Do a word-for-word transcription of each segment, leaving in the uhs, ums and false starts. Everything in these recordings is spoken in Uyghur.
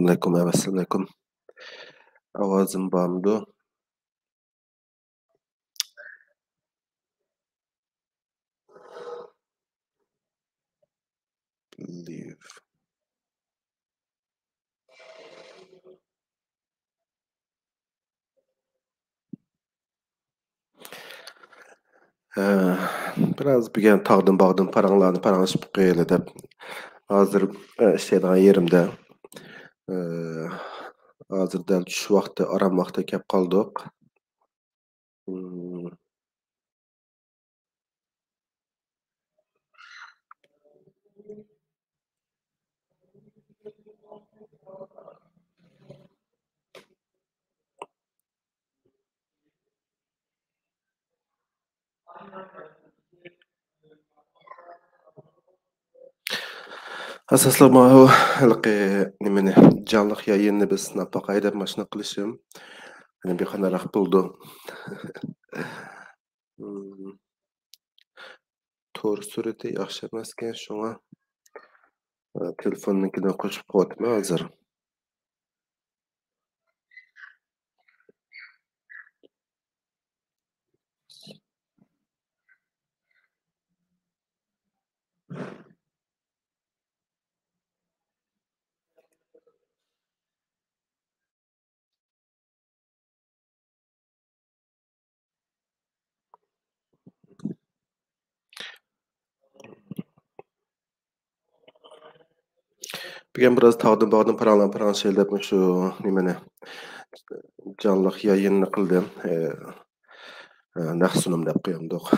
ئەسسالامۇئەلەيكۇم، ئەسسالامۇئەلەيكۇم. ئاۋازىم بارمىدۇ؟ Leave. ئە، بىراز بۈگۈن تاغدىن باغدىن پاراڭلارنى پاراڭلىشىپ قويايلى دەپ، ھازىر، ئە، ئىشلەيدىغان يېرىمدە، ئە، ھازىر دەل چۈش ۋاقتى، ئارام ۋاقتى كەپ قالدۇق. ئىم. ئاساسلىق ماۋۇ ھېلىقى نېمىنى، جانلىق يايىننى بىر سىناپ باقاي دەپ ماشىنا قىلىشىم. يەنە بىر قانداقراق بولىدۇ. ئىم. تور سۈرئىتى ياخشى ئەمەسكەن، شۇڭا، ئە، تېلېفوننىڭكىنى قوشۇپ قويۇۋاتىمەن ھازىر. بۈگۈن بىراز تاغدىن باغدىن پاراڭلار پاراڭلىشايلى دەپ مۇشۇ نېمىنى، جانلىق يايىننى قىلدىم. ئە، ئە، نەق سۇنۇم دەپ قويامدۇق.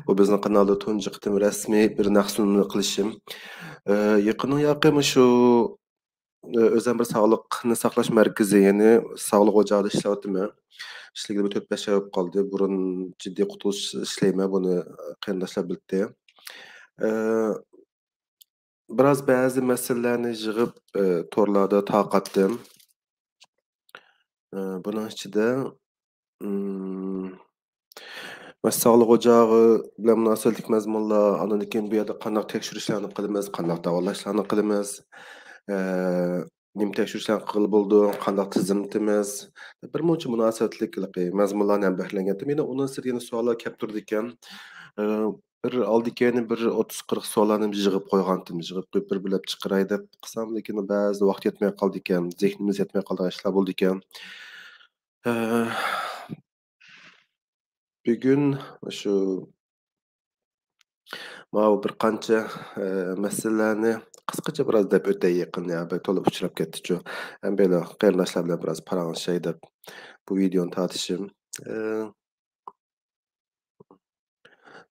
بۇ بىزنىڭ قانالدا تۇنجى قېتىم رەسمىي بىر نەق سۇنۇمنى قىلىشىم. ئە، يېقىندا ياقى مۇشۇ ئۆزۈم بىر ساغلىقنى ساقلاش مەركىزى، يەنى ساغلىق ئوچاقىدا ئىشلەۋاتىمەن. ئىشلىگىلى بىر تۆت-بەش ئاي بولۇپ قالدى. بۇرۇن جىددىي قۇتۇلۇش ئىشلەيمەن، بۇنى قېرىنداشلار بىلدى. ئە، بىراز بەزى مەسىلىلەرنى يىغىپ، ئە، تورلاردا تارقاتتىم. ئە، بۇنىڭ ئىچىدە ئىم، مەس ساغلىق ئوچاقى بىلەن مۇناسىۋەتلىك مەزمۇنلار، ئاندىن كېيىن بۇ يەردە قانداق تەكشۈرۈشلەرنى قىلىمىز، قانداق داۋالاشلارنى قىلىمىز، ئە، نېمە تەكشۈرۈشلەرنى قىلغىلى بولىدۇ، قانداق تىزىملىتىمىز، بىر مۇنچە مۇناسىۋەتلىك ھېلىقى مەزمۇنلارنى ھەم بەھرىلەنگەنتىم. يەنە ئۇنىڭ سىرتىدا يەنە سوئاللار كەپ تۇرىدىكەن. ئە، بىر ئالدىكەينى بىر ئوتتۇز قىرىق سوئاللارنى يىغىپ قويغانتىم. يىغىپ قويۇپ، بىر بىرلەپ چىقىراي دەپ قىلسام، لېكىن بەزىدە ۋاقىت يەتمەي قالىدىكەن، زېھنىمىز يەتمەي قالىدىغان ئىشلار بولىدىكەن. ئە، بۈگۈن شۇ ماۋۇ بىر قانچە، ئە، مەسىلىلەرنى قىسقىچە بىراز دەپ ئۆتەي يېقىن، يا بىر تولا ئۇچراپ كەتتىچۇ. ھەم بىر قېرىنداشلار بىلەن بىراز پاراڭلىشاي دەپ بۇ ۋىدېونى تارتىشىم. ئە،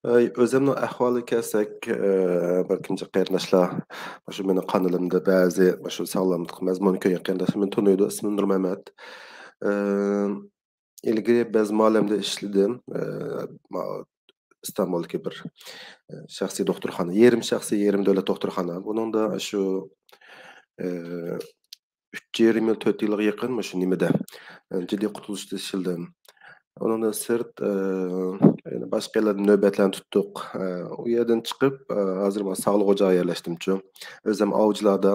ئە، ئۆزۈمنىڭ ئەھۋالىغا كەلسەك، ئە، بىر قانچە قېرىنداشلار مۇشۇ مېنىڭ قانىلىمدا بەزى مۇشۇ ساغلاملىق مەزمۇنى كۆرگەن قېرىنداشلار مېنى تونۇيدۇ، ئىسمىم نۇرمەمەت. ئە، ئىلگىرى بەزمالەمدە ئىشلىدىم. ئە، ما-، ئىستانبۇلدىكى بىر، ئە، شەخسىي دوختۇرخانا، يېرىم شەخسىي، يېرىم دۆلەت دوختۇرخانا. بۇنىڭدا شۇ، ئە، ئۈچ يېرىم يىل، تۆت يىلغا يېقىن مۇشۇ نېمىدە، ئە، جىددىي قۇتۇلۇشتا ئىشلىدىم. ئۇنىڭدىن سىرت، ئە، يەنە باشقا يەرلەردە نۆۋەتلەرنى تۇتتۇق. ئە، ئۇ يەردىن چىقىپ، ئە، ھازىر مانا ساغلىق ئوچىغىغا يەرلەشتىمچۇ. ئۆزۈم ئاۋچىلاردا.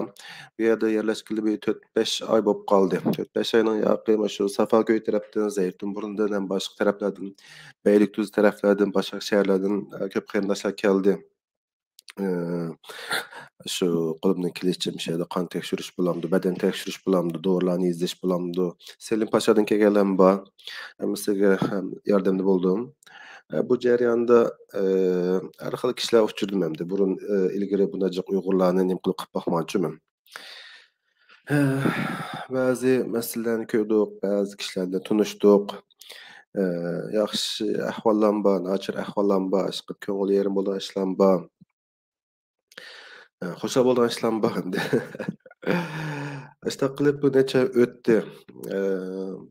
بۇ يەردە يەرلەشكىلى بىر تۆت، بەش ئاي بولۇپ قالدى. تۆت، بەش ئاينىڭ ياقى مۇشۇ سافاكۆي تەرەپتىن، زەيتۇنبۇرۇندىن ھەم باشقا تەرەپلەردىن، بەيلىكدۈز تەرەپلەردىن، باشقا شەھەرلەردىن، ئە، كۆپ قېرىنداشلار كەلدى. ئە، شۇ قولۇمدىن كېلىشىچە مۇشۇ يەردە قان تەكشۈرۈش بولامدۇ، بەدەن تەكشۈرۈش بولامدۇ، دورىلارنى يېزىش بولامدۇ، سېلىم پاشادىن كەلگەنلەرمۇ بار. ھەممىسىگە ھەم ياردەمدە بولدۇم. ئە، بۇ جەرياندا، ئە، ھەر خىل كىشىلەر ئۇچرىدىم ئەمدى. بۇرۇن، ئە، ئىلگىرى بۇنداق جىق ئۇيغۇرلارنى نېمە قىلىپ قىلىپ باقمىغانچۇمەن. بەزى مەسىلىلەرنى كۆردۇق، بەزى كىشىلەر بىلەن تونۇشتۇق. ئە، ياخشى ئەھۋاللارمۇ بار، ناچار ئەھۋاللارمۇ بار، ئىشقىلىپ كۆڭۈل يېرىم بولغان ئىشلارمۇ بار. ئە، خۇشال بولىدىغان ئىشلارمۇ بار ئەمدى. ئاشۇنداق قىلىپ بىر نەچچە ئاي ئۆتتى. ئە،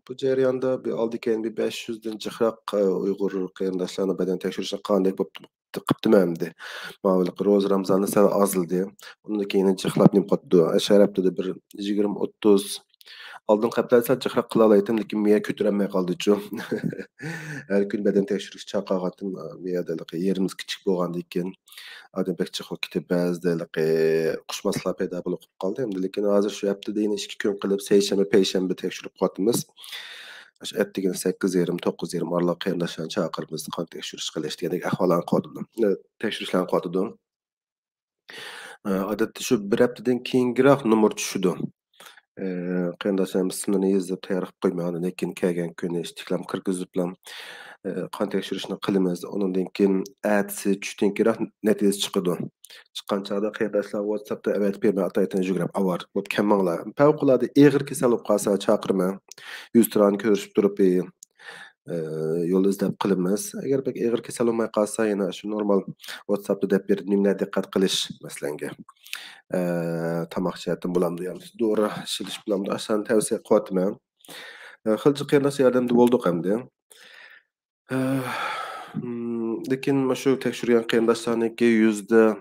بۇ جەرياندا بىر ئالدى كەينى بىر بەش يۈزدىن جىقراق، ئە، ئۇيغۇر قېرىنداشلارنىڭ بەدەن تەكشۈرۈشىنى قىلغاندەك بوپتۇ. قىپتىمەن ئەمدى. ماۋۇ روزا رامزاندا سەل ئازلىدى. ئۇندىن كېيىن جىقلاپ نېمە قىپتۇ. شەھەر ھەپتىدە بىر يىگىرمە، ئوتتۇز ئالدىنقى ھەپتىلەردە سەل جىقراق قىلالايتتىم، لېكىن مىيە كۆتۈرەلمەي قالدىچۇ. ھەر كۈنى بەدەن تەكشۈرۈشكە چاقىرغانتىم، مىيەدە يېرىمىز كىچىك بولغاندىكىن، ئادەم بەك جىق بولۇپ كېتىپ، بەزىدە ھېلىقى ئۇقۇشماسلىقلار پەيدا بولۇپ قالدى. ئەمدى لېكىن ھازىر شۇ ھەپتىدە يەنە ئىككى كۈن قىلىپ، سەيشەنبە، پەيشەنبە تەكشۈرۈپ قويۇۋاتىمىز. ئاشۇ ئەتىگىنى سەككىز يېرىم، توققۇز يېرىم ئارىلىق قېرىنداشلارنى چاقىرىمىز، قان تەكشۈرۈش قىلىش دېگەندەك ئەھۋاللارنى قىلىۋاتىدۇ. ئە، تەكشۈرۈشلەرنى قىلىۋاتىدۇ. ئە، ئادەتتە شۇ بىر ھەپتىدىن كېيىنكىراق نومۇر چۈشىدۇ. ئە، قېرىنداشلار ئىسىملىرىنى يېزىپ تەييار قىلىپ قويماي، ئاندىن كېيىن كەلگەن كۈنى ئىشتىكلام كىرگۈزۈپلا، ئە، قان تەكشۈرۈشنى قىلىمىز. ئۇنىڭدىن كېيىن ئەتىسى چۈشتىن كېيىنراق نەتىجىسى چىقىدۇ. چىققان چاغدا قېرىنداشلار ۋاتساپتا ئەۋەتىپ بېرىمەن، ئاتايتىن يۈگۈرۈپ ئاۋارە بولۇپ كەلمەڭلار. پەۋقۇلئاددە ئېغىر كېسەل بولۇپ قالسا چاقىرىمەن. يۈز تۇرانى كۆرۈشۈپ تۇرۇپ، ئى، ئى، يول ئىزدەپ قىلىمىز. ئەگەر بەك ئېغىر كېسەل بولماي قالسا، يەنە شۇ نورمال ۋاتساپتا دەپ بېرىپ، نېمىلەر دىققەت قىلىش، مەسىلەنگە، ئى، تاماق جەھەتتىن بولامدۇ ياكى دورا ئىشلىتىش بولامدۇ، ئاشۇلارنى تەۋسىيە قىلىۋاتىمەن. ئى، خىلچە قېرىنداش ياردەمدە بولدۇق ئەمدى. ئى، لېكىن مۇشۇ تەكشۈرگەن قېرىنداشلارنىڭكى يۈزدە،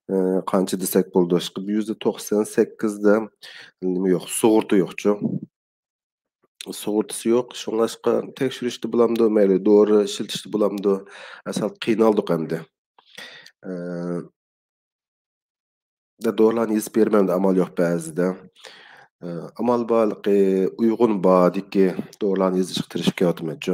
ئى، قانچە دېسەك بولىدۇ؟ يۈزدە توقسان سەككىزدە نېمە يوق، سۇغۇرتا يوقچۇ. سۇغۇرتىسى يوق. شۇڭلاشقا تەكشۈرۈشتە بولامدۇ، مەيلى دورا ئىشلىتىشتە بولامدۇ، سەل قىينالدۇق ئەمدى. ئە، دورىلارنى يېزىپ بېرىمەن، ئەمدى ئامال يوق بەزىدە. ئە، ئامال بار، ھېلىقى ئۇيغۇن باھادىكى دورىلارنى يېزىشقا تىرىشىپ كېلىۋاتىمەنچۇ.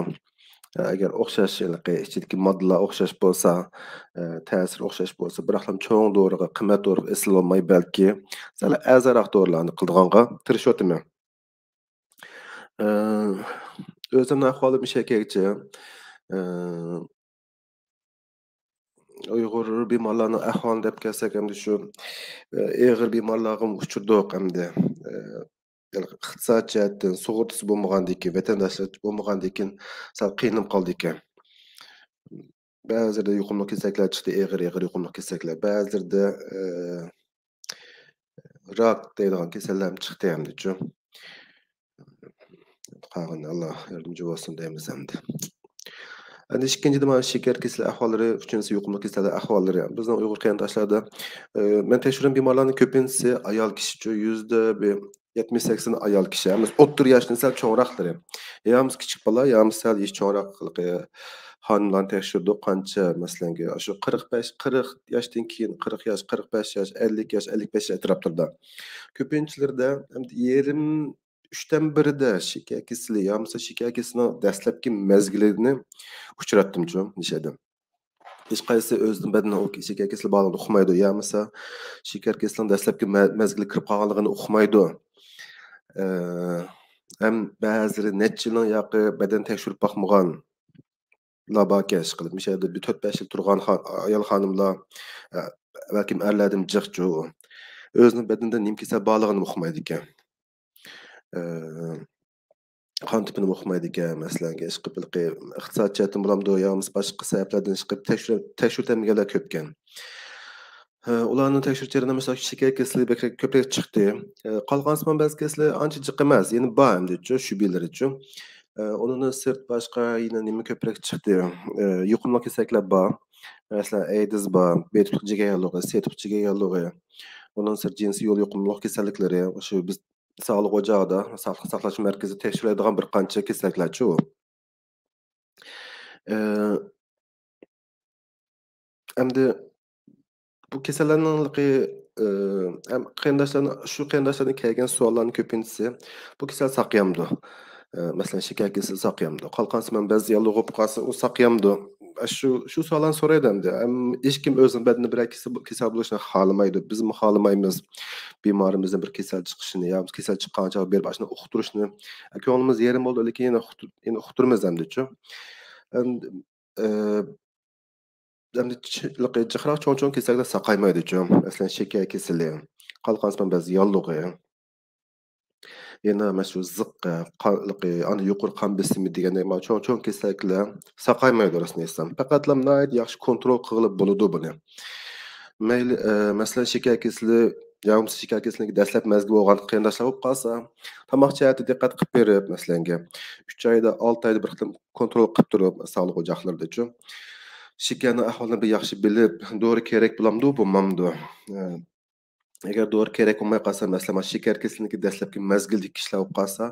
ئە، ئەگەر ئوخشاش، ھېلىقى ئىچىدىكى ماددىلار ئوخشاش بولسا، ئە، تەسىرى ئوخشاش بولسا، بىراقلا چوڭ دورىغا، قىممەت دورىغا ئېسىلالماي، بەلكى سەل ئەرزانراق دورىلارنى قىلىدىغانغا تىرىشىۋاتىمەن. ئە، ئۆزۈمنىڭ ئەھۋالىم شەكەكچە. ئە، ئۇيغۇر بىمارلارنىڭ ئەھۋالىنى دەپ كەلسەك، ئەمدى شۇ، ئە، ئېغىر بىمارلارغىمۇ ئۇچرىدۇق ئەمدى. ئە، ئىقتىساد جەھەتتىن سۇغۇرتىسى بولمىغاندىكىن، ۋەتەنداشلار بولمىغاندىكىن سەل قىينىلىپ قالدىكەن. بەزىلىرىدە يۇقۇملۇق كېسەكلەر چىقتى، ئېغىر، ئېغىر يۇقۇملۇق كېسەكلەر. بەزىلىرىدە، ئە، راك دەيدىغان كېسەللەرمۇ چىقتى ئەمدىچۇ. قالغىنى ئاللا ياردىمچى بولسۇن دەيمىز ئەمدى. ئەمدى ئىككىنچىدىن، مانا شېكەر كېسىلى ئەھۋاللىرى، ئۈچىنچىسى يۇقۇملۇق كېسەللەر ئەھۋاللىرى. بىزنىڭ ئۇيغۇر قېرىنداشلاردا، ئە، مەن تەكشۈرگەن بىمارلارنىڭ كۆپىنچىسى ئايال كىشىچۇ، يۈزدە بىر يەتمىش سەكسەن ئايال كىشى، ھەممىسى ئوتتۇرا ياشتىن سەل چوڭراقلىرى. يا بولمىسا كىچىك بالا، يا بولمىسا سەل يېشى چوڭراق، خانىملارنى تەكشۈردۇق، قانچە، مەسىلەنگە، ئاشۇ قىرىق بەش، قىرىق ياشتىن كېيىن، قىرىق ياش، قىرىق بەش ياش، ئەللىك ياش، ئەللىك بەش ياش ئەتراپلىرىدا. كۆپىنچىلىرىدە ئەمدى يېرىم، ئۈچتىن بىرىدە شېكەر كېسىلى يا بولمىسا شېكەر كېسىلىنىڭ دەسلەپكى مەزگىلىنى ئۇچراتتىمچۇ نېشەدىن. ھېچقايسى ئۆزىنىڭ بەدىنىنىڭ ئۇ شېكەر كېسىلى بارلىقىنى ئۇقمايدۇ، يا بولمىسا شېكەر كېسىلىنىڭ دەسلەپكى مە-، مەزگىلى كىرىپ قالغانلىقىنى ئۇقمايدۇ. ئە، ھەم بەزىلىرى نەچچە يىلنىڭ ياقى بەدەن تەكشۈرۈپ باقمىغانلار باركەن، ئىشقىلىپ، مۇشۇ يەردە بىر تۆت بەش يىل تۇرغان خا-، ئايال خانىملار، ئە، بەلكىم ئەرلەردىن جىقچۇ، ئۆزىنىڭ بەدىنىدە نېمە كېسەل بارلىقىنى ئۇقمايدىكەن. ئە، قان تىپىنى ئۇقمايدىكەن، مەسىلەن، ئىشقىلىپ، ئىقتىساد جەھەتتىن بولامدۇ يا بولمىسا باشقا سەۋەبلەردىن ئىشقىلىپ تەكشۈر-، تەكشۈرتەلمىگەنلەر كۆپكەن. ئە، ئۇلارنىڭ تەكشۈرۈش جەريانىدا، مەسىلەن، شېكەر كېسىلى بەكرەك، كۆپرەك چىقتى. ئە، قالغان ئاسمان بەزى كېسىلى ئانچە جىق ئەمەس، يەنە بار ئەمدىچۇ، شۈبھىلىرىچۇ. ئە، ئۇنىڭدىن سىرت باشقا يەنە نېمە كۆپرەك چىقتى؟ ئە، يۇقۇملۇق كېسەكلەر بار. مەسىلەن، ئەيدىز بار، بې تۇتۇق جىگەر ياللۇغى، سې تۇتۇق جىگەر ياللۇغى. ئۇنىڭدىن سىرت جىنسىي يول يۇقۇملۇق كېسەللىكلىرى، شۇ بىز ساغلىق ئوچىقىدا، ساغلىقنى ساقلاش مەركىزىدە تەكشۈرۈلىدىغان بىر قانچە كېسەكلەرچۇ ئۇ. ئە، ئەمدى بۇ كېسەللەرنىڭلىقى، ئە، ھەم قېرىنداشلارنىڭ، شۇ قېرىنداشلاردىن كەلگەن سوئاللارنىڭ كۆپىنچىسى، بۇ كېسەل ساقىيامدۇ؟ ئە، مەسىلەن، شېكەر كېسىلى ساقىيامدۇ؟ قالقان سىمان بەز ياللۇغى بولۇپ قالسا، ئۇ ساقىيامدۇ؟ ئە، شۇ، شۇ سوئاللارنى سورايدۇ ئەمدى. ھەم ھېچكىم ئۆزىنىڭ بەدىنىدە بىرەر كېسەل، كېسەل بولۇشىنى خالىمايدۇ. بىزمۇ خالىمايمىز بىمارىمىزدىن بىر كېسەل چىقىشىنى، يا بىز كېسەل چىققان چاغ بېرىپ ئاشۇنى ئۇقتۇرۇشنى. ئە، كۆڭلىمىز يېرىم بولدى، لېكىن يەنە ئۇقتۇر-، يەنە ئۇقتۇرىمىز ئەمدىچۇ. ئەم-، ئە، ئەمدى چى-، جىقراق چوڭ-چوڭ كېسەكلەر ساقايمايدۇچۇ. مەسىلەن، شېكەر كېسىلى، قالقان سىمان بەز ياللۇغى، يەنە مانا شۇ زىققا، قان، ئانا يۇقىرى قان بېسىمى دېگەندەك مانا چوڭ-چوڭ كېسەكلەر ساقايمايدۇ، راستىنى ئېيتسام. پەقەتلا ناھايىتى ياخشى كونترول قىلغىلى بولىدۇ بۇنى. مەيلى، ئە، مەسىلەن، شېكەر كېسىلى يا بولمىسا شېكەر كېسىلىنىڭ دەسلەپ مەزگىلى بولغان قېرىنداشلار بولۇپ قالسا، تاماق جەھەتتە دىققەت قىلىپ بېرىپ، مەسىلەنگە، ئۈچ ئايدا، ئالتە ئايدا بىر قېتىم كونترول قىلىپ تۇرۇپ، ساغلىق ئوچاقلىرىدىچۇ، شېكەرنىڭ ئەھۋالىنى بىر ياخشى بىلىپ، دورا كېرەك بولامدۇ، بولمامدۇ؟ ئە، ئەگەر دورا كېرەك بولماي قالسا، مەسىلەن، مانا شېكەر كېسىلىنىڭكى دەسلەپكى مەزگىلدىكى كىشىلەر بولۇپ قالسا،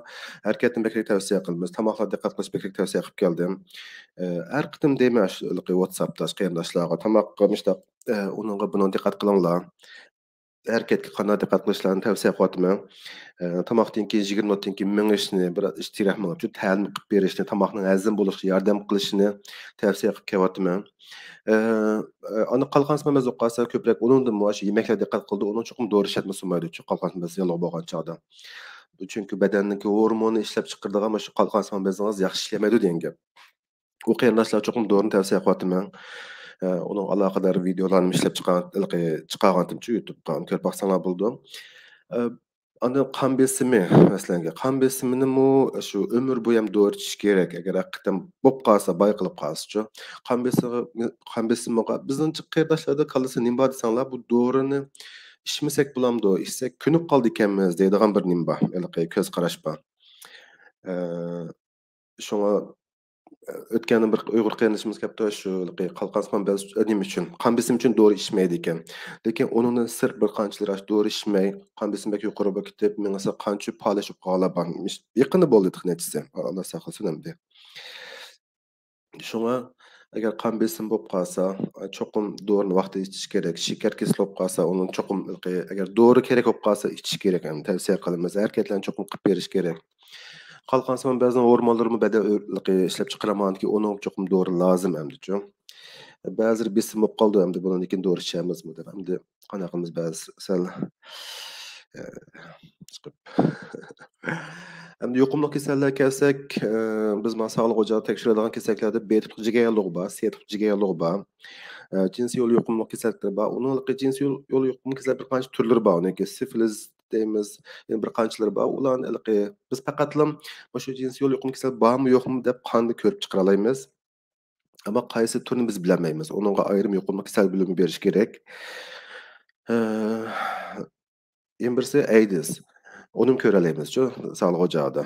ھەرىكەتنى بەكرەك تەۋسىيە قىلىمىز. تاماقلارغا دىققەت قىلىش بەكرەك تەۋسىيە قىلىپ كەلدىم. ئە، ھەر قېتىم دەيمەن، شۇ ھېلىقى ۋاتساپتا قېرىنداشلارغا، تاماققا مۇشۇنداق، ئە، ئۇنىڭغا، بۇنىڭغا دىققەت قىلىڭلار. ھەرىكەتكە قانداق دىققەت قىلىشلارنى تەۋسىيە قىلىۋاتىمەن. ئە، تاماقتىن كېيىن يىگىرمە مىنۇتتىن كېيىن مېڭىشنى، بىر ئىچ تىرەك مېڭىپ، تەلىم قىلىپ بېرىشنى، تاماقنىڭ ھەزىم بولۇشىغا ياردەم قىلىشىنى تەۋسىيە قىلىپ كېلىۋاتىمەن. ئە، ئە، ئاندىن قالقان سىمان بەزمە بولۇپ قالسا، كۆپرەك ئۇنىڭدىنمۇ ئاشۇ يېمەكلەرگە دىققەت قىلىدۇ، ئۇنىڭ چوقۇم دورا ئىشلەتمە سۇنمايدۇ، چۈنكى قالقان سىمان بەزمە ياللۇغى بولغان چاغدا. چۈنكى بەدەننىڭكى ھورموننى ئىشلەپ چىقىرىدىغان مۇشۇ قالقان سىمان بەزمىڭىز ياخشى ئىشلىيەلمەيدۇ دېگەن گەپ. ئۇ قېرىنداشلار چوقۇم دورىنى تەۋسىيە قىلىۋاتىمەن. ئە، ئۇنىڭ ئالاقىدار ۋىدېئولارنى ئىشلەپ چىقارغان، ھېلىقى چىقارغانتىمچۇ يۇتۇبقا، ئۇنى كۆرۈپ باقساڭلار بولىدۇ. ئە، ئاندىن قان بېسىمى مەسىلەنگە، قان بېسىمىنىمۇ شۇ ئۆمۈر بويى ھەم دورا ئىچىش كېرەك، ئەگەر ھەقىقەتەن بولۇپ قالسا، بايقىلىپ قالسىچۇ. قان بېسىمى، قان بېسىمىغا بىزنىڭچە قېرىنداشلاردا كاللىسى نېمە بار دېسەڭلار، بۇ دورىنى ئىچمىسەك بولامدۇ، ئىچسەك كۆنۈپ قالىدىكەنمىز دەيدىغان بىر نېمە بار، ھېلىقى كۆز قاراش بار. ئە، شۇڭا، ئۆتكەندە بىر ئۇيغۇر قېرىندىشىمىز كەپتۇ، شۇ قالقان سىمان بەز-، نېمە ئۈچۈن، قان بېسىمى ئۈچۈن دورا ئىچمەيدىكەن. لېكىن ئۇنىڭدىن سىرت بىر قانچىلىرى ئاشۇ دورا ئىچمەي، قان بېسىمى بەك يۇقىرى بولۇپ كېتىپ، مېڭىسى قان چۈشۈپ پالەچ بولۇپ قالغانلار بار. مىش-، يېقىندا بولدى نەچچىسى. ئاللا ساقلىسۇن ئەمدى. شۇڭا ئەگەر قان بېسىمى بولۇپ قالسا، چوقۇم دورىنى ۋاقتىدا ئىچىش كېرەك. شېكەر كېسىلى بولۇپ قالسا، ئۇنىڭ چوقۇم، ئەگەر دورا كېرەك بولۇپ قالسا، ئىچىش كېرەك. يەنى تەۋسىيە قىلىمىز. ھەرىكەتلەرنى چوقۇم قىلىپ بېرىش كېرەك. قالقان سىمان بەزمە ھورمونلىرىمۇ بەدەن ئۆ-، ئىشلەپ چىقىرالمىغاندىكىن، ئۇنىڭغا چوقۇم دورا لازىم ئەمدىچۇ. بەزىلىرى بېسىم بولۇپ قالىدۇ، ئەمدى بۇنىڭدىن كېيىن دورا ئىچەممىزمۇ دەپ. ئەمدى قانداق قىلىمىز، بەزى سەل، ئە، چىقىپ. ئەمدى يۇقۇملۇق كېسەللەرگە كەلسەك، ئە، بىز مانا ساغلىق ئوچىقى تەكشۈرىدىغان كېسەكلەردە بې تىپلىق جىگەر ياللۇغى بار، سې تىپلىق جىگەر ياللۇغى بار. ئە، جىنسىي يول يۇقۇملۇق كېسەللىكلىرى بار. ئۇنىڭ جىنسىي يول، يول يۇقۇملۇق كېسەل بىر قانچە تۈرلىرى بار. ئۇنىڭكى سىفلىس دەيمىز، يەنە بىر قانچىلىرى بار. ئۇلارنى ھېلىقى بىز پەقەتلا مۇشۇ جىنسىي يول يۇقۇملۇق كېسەل بارمۇ يوقمۇ دەپ قاندا كۆرۈپ چىقىرالايمىز. ئەمما قايسى تۈرىنى بىز بىلەلمەيمىز. ئۇنىڭغا ئايرىم يۇقۇملۇق كېسەل بۆلۈمى بېرىش كېرەك. ئە، يەنە بىرسى ئەيدىز. ئۇنىمۇ كۆرەلەيمىزچۇ، ساغلىق ئوچىقىدا.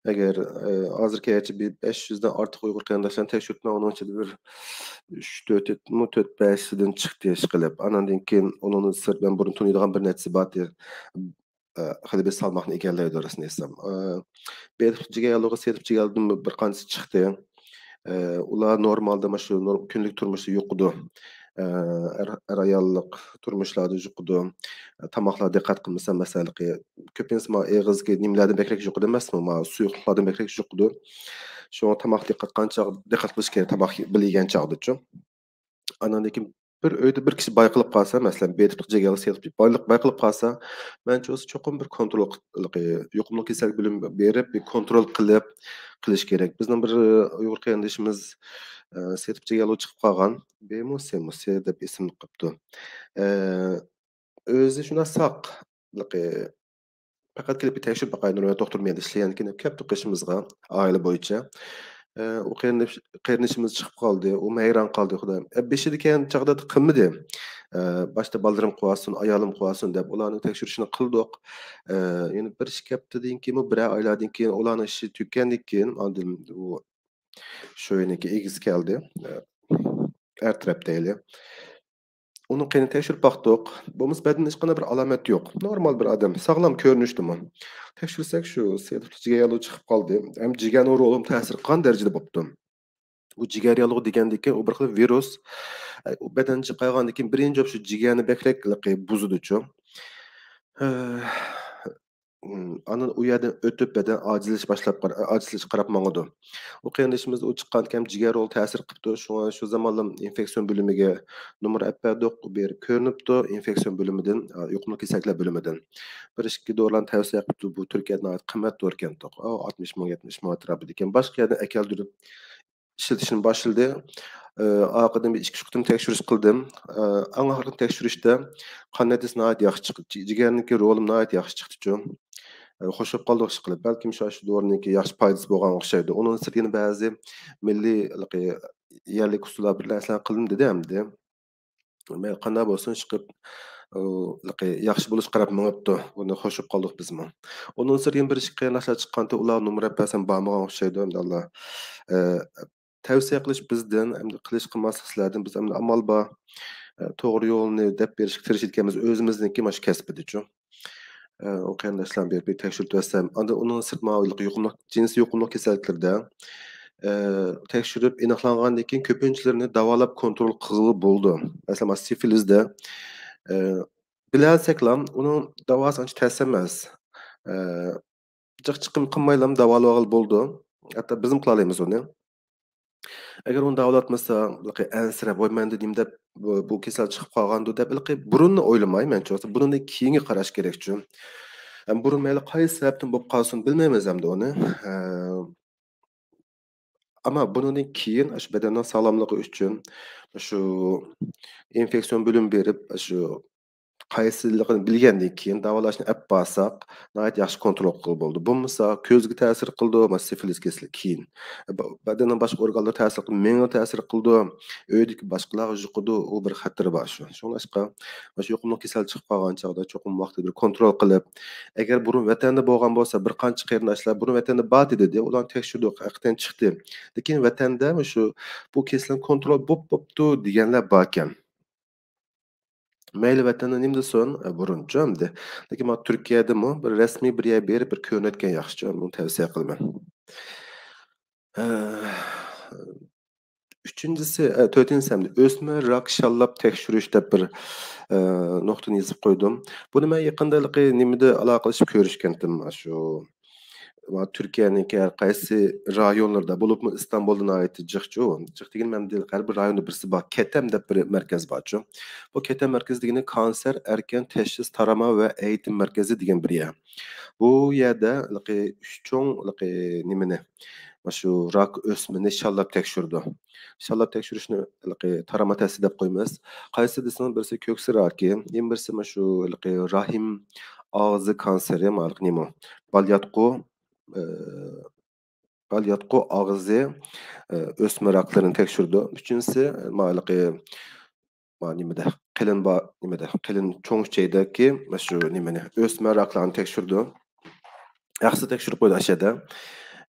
ئەگەر، ئە، ھازىر گەرچە بىر بەش يۈزدىن ئارتۇق ئۇيغۇر قېرىنداشلارنى تەكشۈرتمە، ئۇنىڭ ئىچىدە بىر ئۈچ، تۆتمۇ، تۆت، بەشىدىن چىقتى ئىشقىلىپ. ئاناندىن كېيىن ئۇنىڭدىن سىرت مەن بۇرۇن تونۇيدىغان بىر نەچچىسى بار ئىدى. ئە، خېلى بىر سالماقنى ئىگىلەيدۇ، راستىنى ئېيتسام. ئە، بې تىپ جىگەر ياللۇغى، سې تىپ جىگەر ياللۇغىدىن بىر قانچىسى چىقتى. ئە، ئۇلار نورمالدا مۇشۇ نور-، كۈندىلىك تۇرمۇشتا يۇقىدۇ. ئە، ئەر، ئەر-ئاياللىق تۇرمۇشلاردا يۇقىدۇ. ئە، تاماقلارغا دىققەت قىلمىسا، مەسىلەن، كۆپىنچىسى مانا ئېغىزدىكى نېمىلەردىن بەكرەك يۇقىدۇ ئەمەسمۇ؟ مانا سۇيۇقلۇقلاردىن بەكرەك يۇقىدۇ. شۇڭا تاماق دىققەت قانچە دىققەت قىلىش كېرەك، تاماق بىللە يېگەن چاغدىچۇ. ئاناندىن كېيىن بىر ئۆيدە بىر كىشى بايقىلىپ قالسا، مەسىلەن، بې تىپلىق جىگەر ياللۇغى، سې تىپ بايلىق-، بايقىلىپ قالسا، مەنچە بولسا چوقۇم بىر كونترول قىلىپ، يۇقۇملۇق كېسەل بۆلۈمىگە بېرىپ، بىر كونترول قىلىپ قىلىش كېرەك. بىزنىڭ بىر، ئە، ئۇيغۇر قېرىندىشىمىز، ئە، سې تىپ جىگەر ياللۇغى چىقىپ قالغان. بمۇ، سمۇ، سې دەپ ئېسىمنى قىپتۇ. ئە، ئۆزى شۇنداق ساق، پەقەت كېلىپ بىر تەكشۈرۈپ باقاي، نۇرمەت دوختۇر مەيدە ئىشلىگەنكىن دەپ كەپتۇ قېشىمىزغا، ئائىلە بويىچە. ئە، ئۇ قېرىندىش-، قېرىندىشىمىز چىقىپ قالدى، ئۇ ھەيران قالدى، خۇدايىم. ئە، بېشىدىكى چاغدا قىلمىدى. ئە، باشتا بالىلىرىم قىلىۋالسۇن، ئايالىم قىلىۋالسۇن دەپ ئۇلارنىڭ تەكشۈرۈشىنى قىلدۇق. ئە، يەنە بىر ئىككى ھەپتىدىن كېيىنمۇ، بىرەر ئايلاردىن كېيىن ئۇلارنىڭ ئىشى تۈگىگەندىن كېيىن، ئاندىن ئۇ شۇ يەرنىڭكى ئىگىسى كەلدى. ئە، ئەر تەرەپ دەيلى. ئۇنىڭ قېنىنى تەكشۈرۈپ باقتۇق. بولمىسا بەدىنىدە ھېچقانداق بىر ئالامەت يوق. نورمال بىر ئادەم، ساغلام كۆرۈنۈشتىمۇ. تەكشۈرسەك شۇ سېرىق جىگەر ياللۇغى چىقىپ قالدى. ھەم جىگەرنىڭ رولىمۇ تەسىر قان دەرىجىدە بوپتۇ. بۇ جىگەر ياللۇغى دېگەندىكىن ئۇ بىر خىل ۋىرۇس. ئە، ئۇ بەدەنگە چىقىپ قالغاندىن كېيىن بىرىنچى بولۇپ شۇ جىگەرنى بەكرەك بۇزىدۇچۇ. ئە، ئاندىن ئۇ يەردىن ئۆتۈپ بەدەن ئاجىزلىشىش باشلاپ قار-، ئاجىزلىشىشقا قاراپ ماڭىدۇ. ئۇ قېرىندىشىمىز ئۇ چىققانكەن جىگەر رولى تەسىر قىپتۇ. شۇڭا شۇ زامانلا ئىنفېكسىيون بۆلۈمىگە نومۇر ئەپ بەردۇق. ئۇ بېرىپ كۆرۈنۈپتۇ ئىنفېكسىيون بۆلۈمىدىن، ئا، يۇقۇملۇق كېسەللىكلەر بۆلۈمىدىن. بىر ئىككى دورىلارنى تەۋسىيە قىپتۇ. بۇ تۈركىيەدە ناھايىتى قىممەت دورىكەنتۇق. ئاتمىش مىڭ، يەتمىش مىڭ ئەتراپىدىكەن. باشقا يەردىن ئەكەلدۈرۈپ ئىشلىتىشنى باشلىدى. ئە، ئارقىدىن بىر ئىككى، ئۈچ قېتىم تەكشۈرۈش قىلدىم. ئە، ئەڭ ئاخىرقى تەكشۈرۈشتە قان نەتىجىسى ناھايىتى ياخشى چىقتى. جى-، جىگەرنىڭكى رولىمۇ ناھايىتى ياخشى چىقتىچۇ. ئە، خوش بولۇپ قالدۇق ئىشقىلىپ. بەلكىم شۇ، شۇ دورىنىڭكى ياخشى پايدىسى بولغانغا ئوخشايدۇ. ئۇنىڭدىن سىرت يەنە بەزى مىللىي، ھېلىقى، يەرلىك ئۇسۇللار بىلەن ئەسلەن قىلدىم دېدى ئەمدى. مەيلى قانداق بولسۇن، ئىشقىلىپ، ئۇ، ھېلىقى ياخشى بولۇشقا قاراپ مېڭىپتۇ. بۇنى خوش بولۇپ قالدۇق بىزمۇ. ئۇنىڭدىن سىرت يەنە بىر ئىككى قېرىنداشلار چىققانتى، ئۇلار نومۇر ئەپ بەرسەم بارمىغان ئوخشايدۇ. ئەمدى ئاللا، ئە، تەۋسىيە قىلىش بىزدىن، ئەمدى قىلىش قىلماسلىق سىلەردىن، بىز ئەمدى ئامال بار، ئە، توغرا يولنى دەپ بېرىشكە تىرىشىدىكەنمىز، ئۆزىمىزنىڭكى مانا شۇ كەسپىدىچۇ. ئە، ئۇ قېرىنداشلارنى بېرىپ بىر تەكشۈرتۈۋەتسەم، ئاندىن ئۇنىڭ سىرت ماۋۇ يۇقۇملۇق، جىنسىي يۇقۇملۇق كېسەللىكلىرىدە، ئە، تەكشۈرۈپ ئېنىقلانغاندىن كېيىن كۆپىنچىلىرىنى داۋالاپ كونترول قىلغىلى بولىدۇ. مەسىلەن، مانا سىفىلىسدە، ئە، بىلەلىسەكلا ئۇنىڭ داۋاسى ئانچە تەس ئەمەس. ئە، جىق چىقىم قىلمايلا داۋالىۋالغىلى بولىدۇ. ھەتتا بىزمۇ قىلالايمىز ئۇنى. ئەگەر ئۇنى داۋالاتمىسا، ھېلىقى ئەنسىرەپ، ۋاي مەندە نېمە دەپ بۇ، بۇ كېسەل چىقىپ قالغاندۇ دەپ، ھېلىقى بۇرۇننى ئويلىماي، مەنچە بولسا بۇنىڭدىن كېيىنگە قاراش كېرەكچۇ. ھەم بۇرۇن مەيلى قايسى سەۋەبتىن بولۇپ قالسۇن بىلمەيمىز ئەمدى ئۇنى. ئە، ئەمما بۇنىڭدىن كېيىن شۇ بەدەننىڭ ساغلاملىقى ئۈچۈن شۇ ئىنفېكسىيون بۆلۈم بېرىپ، شۇ قايسىلىقىنى بىلگەندىن كېيىن داۋالاشنى ئەپ بارساق، ناھايىتى ياخشى كونترول قىلغىلى بولىدۇ. بولمىسا كۆزگە تەسىر قىلىدۇ، مانا سىفىلىس كېسىلى كېيىن. ب-، بەدەننىڭ باشقا ئورگانلىرىغا تەسىر قىلىدۇ، مېڭىگە تەسىر قىلىدۇ، ئۆيدىكى باشقىلارغا يۇقىدۇ، ئۇ بىر خەتىرى بار شۇ. شۇڭلاشقا، مانا شۇ يۇقۇملۇق كېسەل چىقىپ قالغان چاغدا چوقۇم ۋاقتىدا بىر كونترول قىلىپ، ئەگەر بۇرۇن ۋەتەندە بولغان بولسا، بىر قانچە قېرىنداشلار بۇرۇن ۋەتەندە بار دېدى، ئۇلارنى تەكشۈردۇق، ھەقىقەتەن چىقتى. لېكىن ۋەتەندە مۇشۇ، بۇ كېسەلنىڭ كونترول بوپ بوپتۇ دېگەنلەر باركەن. مەيلى ۋەتەندە نېمە دېسۇن، ئە، بۇرۇنچۇ ئەمدى. لېكىن مانا تۈركىيەدىمۇ بىر رەسمىي بىر يەر بېرىپ بىر كۆرۈنۈۋەتكەن ياخشىچۇ، بۇنى تەۋسىيە قىلىمەن. ئە، ئۈچىنچىسى، ئە، تۆتىنچىسى ئەمدى ئۆسمە راك شاللاپ تەكشۈرۈش دەپ بىر، ئە، نۇقتىنى يېزىپ قويدۇم. بۇنى مەن يېقىندا ھېلىقى نېمىدە ئالاقىلىشىپ كۆرۈشكەنتىم، شۇ، تۈركىيەنىڭكى ھەر قايسى رايونلىرىدا، بولۇپمۇ ئىستانبۇلدا ناھايىتى جىقچۇ. جىق دېگىنىم، ھەر بىر رايوندا بىرسى بار. كېتەم دەپ بىر مەركەز بارچۇ. بۇ كېتەم مەركىزى دېگىنى كانسېر ئەركىن تەشخىس تارىما ۋە ئېيتىم مەركىزى دېگەن بىر يەر. بۇ يەردە ھېلىقى ئۈچ چوڭ ھېلىقى نېمىنى، مانا شۇ راك ئۆسمىنى شاللاپ تەكشۈرىدۇ. شاللاپ تەكشۈرۈشنى ھېلىقى تاراماتەسى دەپ قويىمىز. قايسى دېسىڭىز، بىرسى كۆكسى راكى، يەنە بىرسى مانا شۇ ھېلىقى رەھىم ئاغزى كانسېرى، مانا ھېلىقى نېمە، بالىياتقۇ، ئى، بالىياتقۇ ئاغزى، ئى، ئۆسمە راكلىرىنى تەكشۈرىدۇ. ئۈچىنچىسى، مانا ھېلىقى، مانا نېمىدە، قېلىن با-، نېمىدە، قېلىن چوڭ ئۈچەيدىكى مانا شۇ نېمىنى، ئۆسمە راكلارنى تەكشۈرىدۇ. ھەقسىز تەكشۈرۈپ قويدى ئاشۇ يەردە.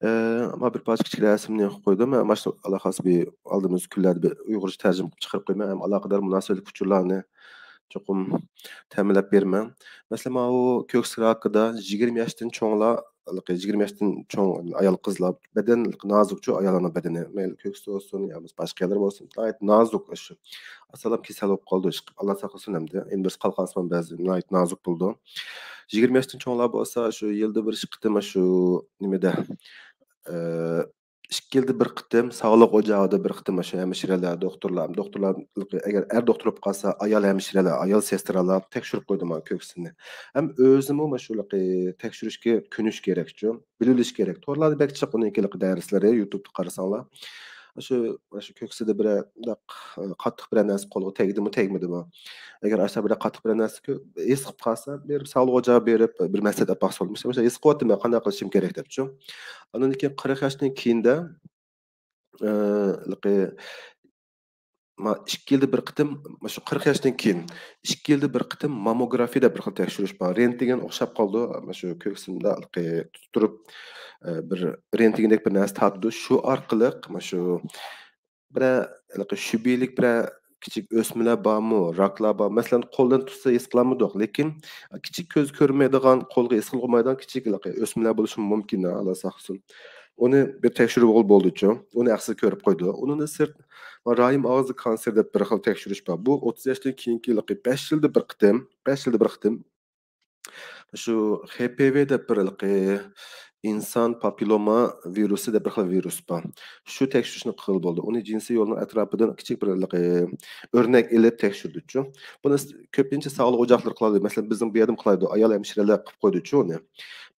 ئە، مانا بىر پارچە كىچىك رەسىمنى قويدۇم. مەن مانا شۇ ئالاقىسى بىر ئالدىمىزدىكى كۈنلەردە بىر ئۇيغۇرچە تەرجىمە قىلىپ چىقىرىپ قويىمەن. ھەم ئالاقىدار مۇناسىۋەتلىك ئۇچۇرلارنى چوقۇم تەمىنلەپ بېرىمەن. مەسىلەن، ماۋۇ كۆكسى راكىدا يىگىرمە ياشتىن چوڭلار، يىگىرمە ياشتىن چوڭ ئايال قىزلار، بەدەن نازۇكچۇ، ئاياللارنىڭ بەدىنى، مەيلى كۆكسى بولسۇن يا بولمىسا باشقا يەرلەر بولسۇن، ناھايىتى نازۇك شۇ. ئاسانلا كېسەل بولۇپ قالىدۇ، ئىشقىلىپ، ئاللا ساقلىسۇن ئەمدى. ئەمدى بىرسى قالقانسىمان بەزى ناھايىتى نازۇك بولىدۇ. يىگىرمە ياشتىن چوڭلار بولسا شۇ يىلدا بىر ئىككى قېتىم شۇ نېمىدە، ئە، ئىككى يىلدا بىر قېتىم ساغلىق ئوچىقىدا بىر قېتىم شۇ ھەمشىرەلەر، دوختۇرلار، دوختۇرلار، ئەگەر ئەر دوختۇر بولۇپ قالسا، ئايال ھەمشىرەلەر، ئايال سېسترالار تەكشۈرۈپ قويىدۇ مانا كۆكسىنى. ھەم ئۆزىمۇ مانا شۇ كۆنۈش كېرەكچۇ، بىلىۋېلىش كېرەك. تورلاردا بەك جىق ئۇنىڭكى دەرسلىرى، يۇتۇبتا قارىساڭلار. شۇ، شۇ كۆكسىدە بىرەر، قاتتىق بىرەر نەرسە قولغا تەگدىمۇ، تەگمىدىمۇ؟ ئەگەر ئاشۇ بىرەر قاتتىق بىرەر نەرسە كۆ-، ھېس قىلىپ قالسا، بېرىپ ساغلىق ئوچىغا بېرىپ، بىر مەسلىھەت ئاپ باقسا بولىدۇ. مۇشۇ، مۇشۇ ھېس قىلىۋاتىمەن، قانداق قىلىشىم كېرەك دەپچۇ. ئاندىن كېيىن قىرىق ياشتىن كېيىندە، ئە، ھېلىقى ما-، ئىككى يىلدا بىر قېتىم، مۇشۇ قىرىق ياشتىن كېيىن ئىككى يىلدا بىر قېتىم مامموگرافىيە دەپ بىر خىل تەكشۈرۈش بار. رېنتگېن ئوخشاپ قالىدۇ، مۇشۇ كۆكسىنىدە ھېلىقى تۇتۇپ تۇرۇپ، ئە، بىر رېنتگېندەك بىر نەرسە تارتىدۇ. شۇ ئارقىلىق مۇشۇ بىرەر ھېلىقى شۈبھىلىك بىرەر كىچىك ئۆسمىلەر بارمۇ، راكلار بار. مەسىلەن، قولدىن تۇتسا ھېس قىلالمىدۇق، لېكىن كىچىك كۆز كۆرمەيدىغان، قولغا ھېس قىلغۇلمايدىغان كىچىك ھېلىقى ئۆسمىلەر بولۇشى مۇمكىن، ئاللا ساقلىسۇن. ئۇنى بىر تەكشۈرۈۋالغىلى بولىدۇچۇ. ئۇنى ھەقسىز كۆرۈپ قويىدۇ. ئۇنىڭدىن سىرت، راھىم ئاغزى كانسېرى دەپ بىر خىل تەكشۈرۈش بار. بۇ ئوتتۇز ياشتىن كېيىنكى ھېلىقى بەش يىلدا بىر قېتىم، بەش يىلدا بىر قېتىم شۇ خې پې ۋې دەپ بىر ھېلىقى ئىنسان پاپىلوما ۋىرۇسى دەپ بىر خىل ۋىرۇس بار. شۇ تەكشۈرۈشنى قىلغىلى بولىدۇ. ئۇنى جىنسىي يولنىڭ ئەتراپىدىن كىچىك بىر ھېلىقى ئۆرنەك ئېلىپ تەكشۈردۇچۇ. بۇنى س-، كۆپىنچە ساغلىق ئوچاقلىرى قىلالايدۇ. مەسىلەن، بىزنىڭ بۇ يەردىمۇ قىلالايدۇ. ئايال ھەمشىرەلەر قىلىپ قويدۇچۇ ئۇنى.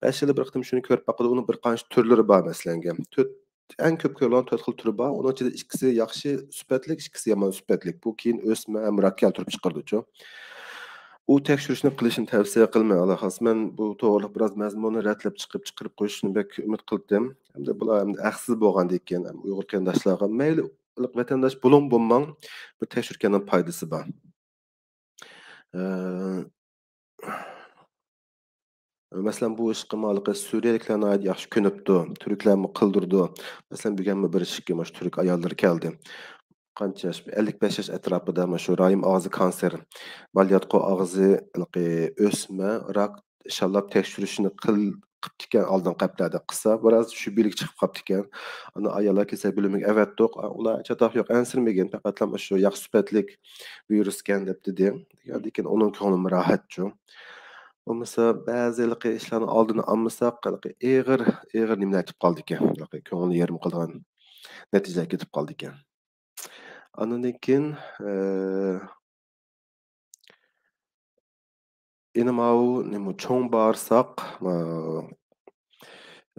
بەش يىلدا بىر قېتىم شۇنى كۆرۈپ باقىدۇ. ئۇنىڭ بىر قانچە تۈرلىرى بار، مەسىلەنگە. تۆت، ئەڭ كۆپ كۆرۈلگەن تۆت خىل تۈرى بار. ئۇنىڭ ئىچىدە ئىككىسى ياخشى سۈپەتلىك، ئىككىسى يامان سۈپەتلىك. بۇ كېيىن ئۆسمە ھەم راك كەلتۈرۈپ چىقىرىدۇچۇ. ئۇ تەكشۈرۈشنى قىلىشنى تەۋسىيە قىلىمەن، ئاللا خالىسا. مەن بۇ توغرىلىق بىراز مەزمۇننى رەتلەپ چىقىپ، چىقىرىپ قويۇشنى بەك ئۈمىد قىلدىم. ئەمدى بۇلار ئەمدى ھەقسىز بولغاندىكىن، ئۇيغۇر قېرىنداشلارغا مەيلى ۋەتەنداش بولۇڭ بولماڭ، بىر تەكشۈرگەننىڭ پايدىسى بار. ئە، مەسىلەن، بۇ ئىشقا ماۋۇ سۈرىيەلىكلەر ناھايىتى ياخشى كۆنۈپتۇ، تۈركلەرمۇ قىلدۇرىدۇ. مەسىلەن، بۈگۈنمۇ بىر ئىككى مۇشۇ تۈرك ئاياللىرى كەلدى. قانچە ياش؟ ئەللىك بەش ياش ئەتراپىدا مۇشۇ رايىم ئاغزى كانسېر، بالىياتقۇ ئاغزى ھېلىقى ئۆسمە راك شاللاپ تەكشۈرۈشنى قىل-، قىپتىكەن ئالدىنقى ھەپتىلەردە قىلسا، بىراز شۈبھىلىك چىقىپ قاپتىكەن. ئانا ئاياللار كېسەل بۆلۈمىگە ئەۋەتتۇق. ئا، ئۇلار چاتاق يوق، ئەنسىرىمىگەن، پەقەتلا شۇ ياخشى سۈپەتلىك ۋىرۇسكەن دەپ دېدى. لېكىن ئۇنىڭ كۆڭلىمۇ راھەتچۇ. بولمىسا بەزى ھېلىقى ئىشلارنى ئالدىنى ئالمىساق، ھېلىقى ئېغىر، ئېغىر نېمىلەر كېتىپ قالىدىكەن. ھېلىقى كۆڭۈلنى يېرىم قىلىدىغان نەتىجىلەر كېتىپ قالىدىكەن. ئاندىن كېيىن، ئە، يەنە ماۋۇ نېمە، چوڭ باغرىساق، ئە،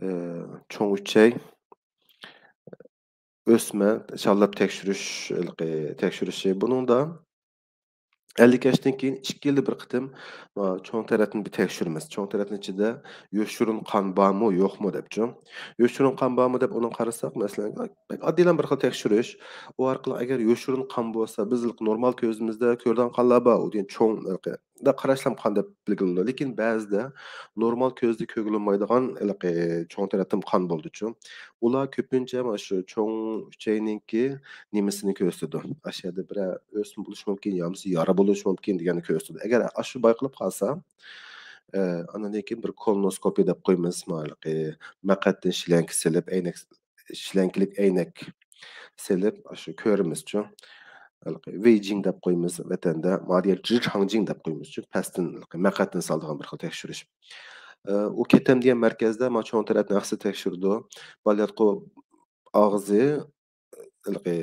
ئە، چوڭ ئۈچەي، ئۆسمە، شاللاپ تەكشۈرۈش، ھېلىقى تەكشۈرۈشى. بۇنىڭدا ئەللىك ياشتىن كېيىن ئىككى يىلدا بىر قېتىم، ئە، چوڭ تەرەتنى بىر تەكشۈرىمىز. چوڭ تەرەتنىڭ ئىچىدە يوشۇرۇن قان بارمۇ، يوقمۇ دەپچۇ. يوشۇرۇن قان بارمۇ دەپ ئۇنى قارىساق، مەسىلەن، بەك ئاددىيلا بىر خىل تەكشۈرۈش. ئۇ ئارقىلىق ئەگەر يوشۇرۇن قان بولسا، بىز نورمال كۆزىمىزدە كۆرىدىغان قانلار بار، ئۇ دېگەن چوڭ، ھېلىقى، قاراشلام قان دەپ بىلگىلى بولىدۇ. لېكىن بەزىدە نورمال كۆزدە كۆرگىلى بولمايدىغان، ھېلىقى، چوڭ تەرەتتىن قان بولىدۇچۇ. ئۇلار كۆپىنچە مانا شۇ چوڭ ئۈچەينىڭكى نېمىسىنى كۆرسىتىدۇ. ئاشۇ يەردە بىرەر ئۆسمە بولۇشى مۇمكىن، يامىسا يارا بولۇشى مۇمكىن دېگەننى كۆرسىتىدۇ. ئەگەر ئاشۇ بايقىلىپ قالسا، ئە، ئاندىن كېيىن بىر كولونوسكوپىيە دەپ قويىمىز. مانا ھېلىقى مەقئەتتىن شلەنكە سېلىپ، ئەينەك، شلەنكىلىك ئەينەك سېلىپ، ئاشۇ كۆرىمىزچۇ. ھېلىقى ۋېيجىڭ دەپ قويىمىز ۋەتەندە، مادىيە جىرچاڭجىڭ دەپ قويىمىزچۇ، پەستىن ھېلىقى مەقئەتتىن سالىدىغان بىر خىل تەكشۈرۈش. ئە، ئۇ كېتەم دېگەن مەركەزدە مانا چوڭ تەرەتنى ئەقسى تەكشۈرىدۇ. بالىياتقۇ ئاغزى، ھېلىقى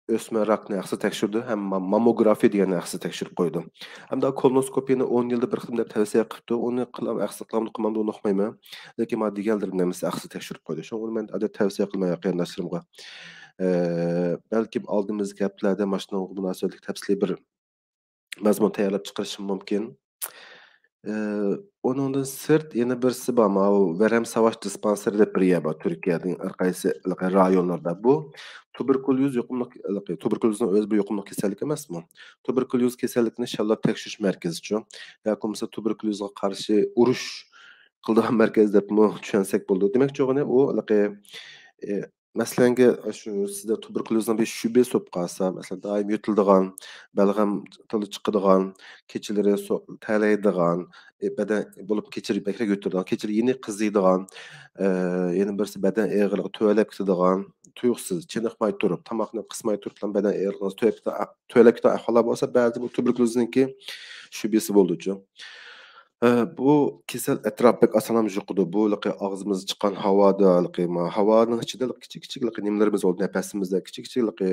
ئۆسمە راكنى ئەقسى تەكشۈرىدۇ ھەم ما-، مامموگرافىيە دېگەننى ئەقسى تەكشۈرۈپ قويىدۇ. ئەمدى كولونوسكوپىيەنى ئون يىلدا بىر قېتىم دەپ تەۋسىيە قىپتۇ. ئۇنى قىلام، ئەقسى قىلامدۇ، قىلمامدۇ، ئۇنى ئۇقمايمەن. لېكىن مانا دېگەنلىرىمنى ھەممىسى ئەقسى تەكشۈرۈپ قويدى. شۇڭا ئۇنى مەن ئادەتتە تەۋسىيە قىلمايمەن قېرىنداشلىرىمغا. ئە، بەلكىم ئالدىمىزدىكى ھەپتىلەردە مانا شۇنىڭغا مۇناسىۋەتلىك تەپسىلىي بىر مەزمۇن تەييارلاپ چىقىرىشىم مۇمكىن. ئە، ئۇنىڭدىن سىرت يەنە بىرسى بار، ماۋۇ ۋەرەم ساۋاش دىسپانسېرى دەپ بىر يەر بار، تۈركىيەنىڭ ھەر قايسى رايونلىرىدا. بۇ تۇبېركۇليوز يۇقۇملۇق، تۇبېركۇليوزنىڭ ئۆزى بىر يۇقۇملۇق كېسەللىك ئەمەسمۇ؟ تۇبېركۇليوز كېسەللىكىنى شاللاپ تەكشۈرۈش مەركىزىچۇ. ياكى بولمىسا تۇبېركۇليوزغا قارشى ئۇرۇش قىلىدىغان مەركەز دەپمۇ چۈشەنسەك بولىدۇ. دېمەكچى بولغىنى ئۇ ھېلىقى، ئە، مەسىلەنگە، شۇ سىزدە تۇبېركۇليوزنىڭ بىر شۈبھىسى بولۇپ قالسا، مەسىلەن، دائىم يۆتىلىدىغان، بەلغەم تىلى چىقىدىغان، كېچىلىرى سو-، تەلەيدىغان، ئى، بەدەن بولۇپ كېچىلىرى بەكرەك يۆتىلىدىغان، كېچىلىرى يەنە قىزىيدىغان، ئى، يەنە بىرسى بەدەن ئېغىرلىقى تۆۋەنلەپ كېتىدىغان، تۇيۇقسىز، چېنىقماي تۇرۇپ، تاماقنى قىسماي تۇرۇپلا بەدەن ئېغىرلىقىڭىز تۆۋەنلەپ كېتىدىغان، تۆۋەنلەپ كېتىدىغان ئەھۋاللار بولسا، بەزىدە بۇ تۇبېركۇليوزنىڭكى شۈبھىسى بولىدۇچۇ. ئە، بۇ كېسەل ئەتراپى بەك ئاسانلا يۇقىدۇ. بۇ ھېلىقى ئاغزىمىزدا چىققان ھاۋادا، ھېلىقى ما-، ھاۋانىڭ ئىچىدە ھېلىقى كىچىك، كىچىك ھېلىقى نېمىلىرىمىز بولىدۇ، نەپەسىمىزدە كىچىك، كىچىك ھېلىقى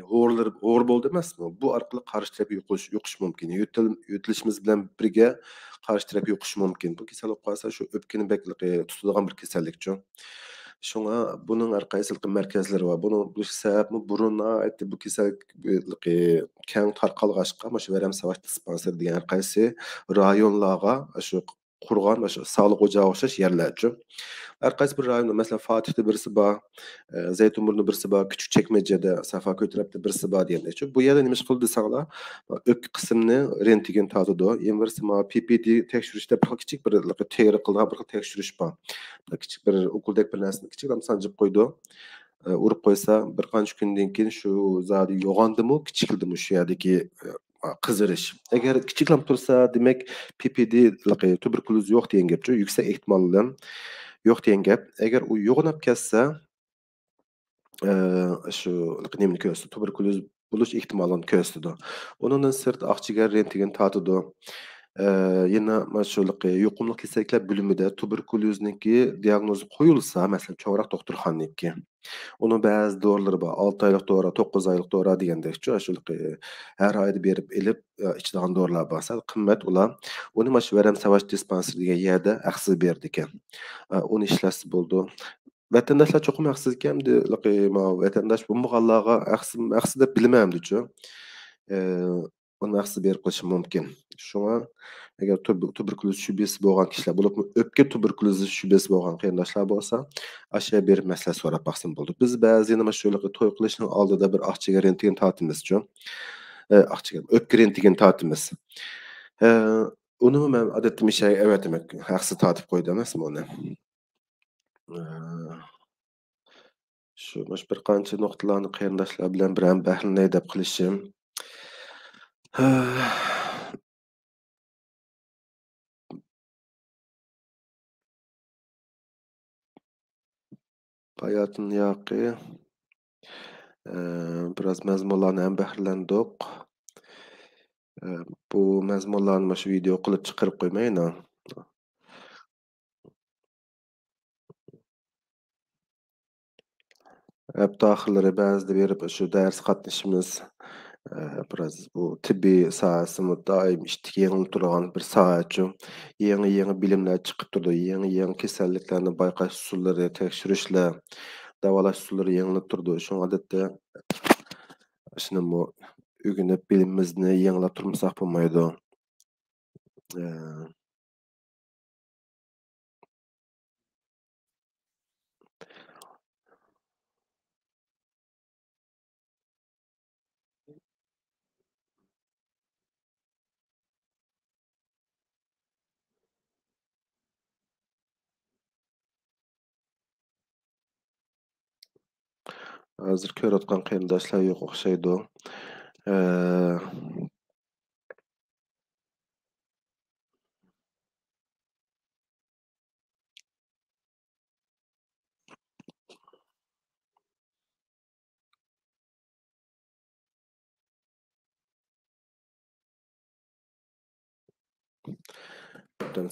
ھورلىرى، ھور بولىدۇ ئەمەسمۇ؟ بۇ ئارقىلىق قارشى تەرەپكە يۇقۇش، يۇقۇشى مۇمكىن. يۆتەل-، يۆتىلىشىمىز بىلەن بىرگە قارشى تەرەپكە يۇقۇشى مۇمكىن. بۇ كېسەل بولۇپ قالسا، شۇ ئۆپكىنى بەك ھېلىقى تۇتىدىغان بىر كېسەللىكچۇ. شۇڭا بۇنىڭ ھەر قايسى ھېلىقى مەركەزلىرى بار. بۇنىڭ بولۇش سەۋەبمۇ بۇرۇن ناھايىتى بۇ كېسەل ھېلىقى كەڭ تارقالغاچقا، مۇشۇ ۋەرەم ساۋاش دىسپانسېرى دېگەن ھەر قايسى رايونلارغا شۇ قۇرغان، مۇشۇ ساغلىق ئوچاغىغا ئوخشاش يەرلەرچۇ. ھەر قايسى بىر رايوندا، مەسىلەن، فاتىھتا بىرسى بار، ئە، زەيتۇنبۇرنۇدا بىرسى بار، كىچىك چەكمەجىدە، سافاكۆي تەرەپتە بىرسى بار دېگەندەكچۇ. بۇ يەردە نېمە ئىش قىلىدۇ دېسەڭلار، ئۆپكە قىسمىنى رېنتگېن تارتىدۇ. يەنە بىرسى مانا پى پى دى تەكشۈرۈش دەپ بىر كىچىك بىر تېرە قىلىدىغان بىر خىل تەكشۈرۈش بار. بىر كىچىك بىر ئوكۇلدەك بىر نەرسىنى كىچىك سانجىپ قويىدۇ. ئە، ئۇرۇپ قويسا، بىر قانچە كۈندىن كېيىن شۇ زادى يوغاندىمۇ، كىچىكلىدىمۇ شۇ يەردىكى، ئە، قىزىرىش. ئەگەر كىچىكلەپ تۇرسا، دېمەك، پى پى دى تۇبېركۇليوز يوق دېگەن گەپچۇ، يۈكسەك ئېھتىمال بىلەن يوق دېگەن گەپ. ئەگەر ئۇ يوغىناپ كەتسە، ئە، شۇ نېمىنى كۆرسىتىدۇ، تۇبېركۇليوز بولۇش ئېھتىمالىنى كۆرسىتىدۇ. ئۇنىڭدىن سىرت ئاق جىگەر رېنتگېن تارتىدۇ. ئە، يەنە مانا شۇ يۇقۇملۇق كېسەللىكلەر بۆلۈمىدە تۇبېركۇليوزنىڭكى دىئاگنوزى قويۇلسا، مەسىلەن، چوڭراق دوختۇرخانىنىڭكى، ئۇنىڭ بەزى دورىلىرى بار، ئالتە ئايلىق دورا، توققۇز ئايلىق دورا دېگەندەك، شۇ، شۇ ھەر ئايدا بېرىپ ئېلىپ، ئە، ئىچىدىغان دورىلار بار، سەل قىممەت ئۇلار. ئۇنى مانا شۇ ۋەرەم ساۋاش دىسپانسېرى دېگەن يەردە ھەقسىز بېرىدىكەن. ئە، ئۇنى ئىشلەتسە بولىدۇ. ۋەتەنداشلار چوقۇم ھەقسىزكەن، ئەمدى ھېلىقى ماۋۇ ۋەتەنداش بولمىغانلارغا ھەقسىز، ھەقسىز دەپ بىلىمەن ئەمدىچۇ. ئە، ئۇنى ھەقسىز بېرىپ قېلىشى مۇمكىن. شۇڭا ئەگەر تۇبېركۇليوز شۈبھىسى بولغان كىشىلەر، بولۇپمۇ ئۆپكە تۇبېركۇليوزى شۈبھىسى بولغان قېرىنداشلار بولسا، ئاشۇ يەرگە بېرىپ مەسلىھەت سوراپ باقسىمۇ بولىدۇ. بىز بەزى يەنە مانا شۇ ھېلىقى توي قىلىشنىڭ ئالدىدا بىر ئاق جىگەر رېنتگېن تارتىمىزچۇ. ئە، ئاق جىگەر، ئۆپكە رېنتگېن تارتىمىز. ئە، ئۇنىمۇ مەن ئادەتتە مىشەگە ئەۋەتىمەن، ھەقسىز تارتىپ قويدى ئەمەسمۇ ئۇنى. ئە، شۇ، مۇشۇ بىر قانچە نۇقتىلارنى قېرىنداشلار بىلەن بىر ھەمبەھىرلىنەي دەپ قىلىشىم. باياتىن ياقى، ئە، بىراز مەزمۇنلارنى ھەمبەھىرلەندۇق. ئە، بۇ مەزمۇنلارنى مۇشۇ ۋىدېئو قىلىپ چىقىرىپ قويماينا. ھەپتە ئاخىرلىرى بەزىدە بېرىپ شۇ دەرس قاتنىشىمىز، ئە، بىراز بۇ تېببىي ساھەسىمۇ دائىم ئىشتىك يېڭىلىپ تۇرىدىغان بىر ساھەچۇ. يېڭى، يېڭى بىلىملەر چىقىپ تۇرىدۇ. يېڭى، يېڭى كېسەللىكلەرنى بايقاش ئۇسۇللىرى، تەكشۈرۈشلەر، داۋالاش ئۇسۇللىرى يېڭىلىنىپ تۇرىدۇ. شۇڭا ئادەتتە شۇنىمۇ ئۆگىنىپ، بىلىمىمىزنى يېڭىلاپ تۇرمىساق بولمايدۇ. ئە، ھازىر كۆرۈۋاتقان قېرىنداشلار يوق ئوخشايدۇ. ئە،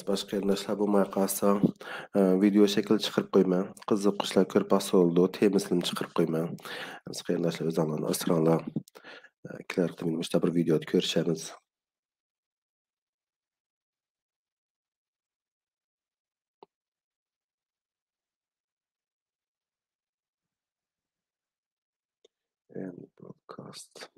باشقا قېرىنداشلار بولماي قالسا، ئە، ۋىدېئو شەكلىدە چىقىرىپ قويىمەن. قىزىققۇچىلار كۆرۈپ باقسا بولىدۇ، تېمىسىنى چىقىرىپ قويىمەن. قېرىنداشلار ئۆزۈڭلارنى ئاسراڭلار. ئە، كېلەر قېتىم مۇشۇنداق بىر ۋىدېئودا كۆرۈشەرمىز. And broadcast.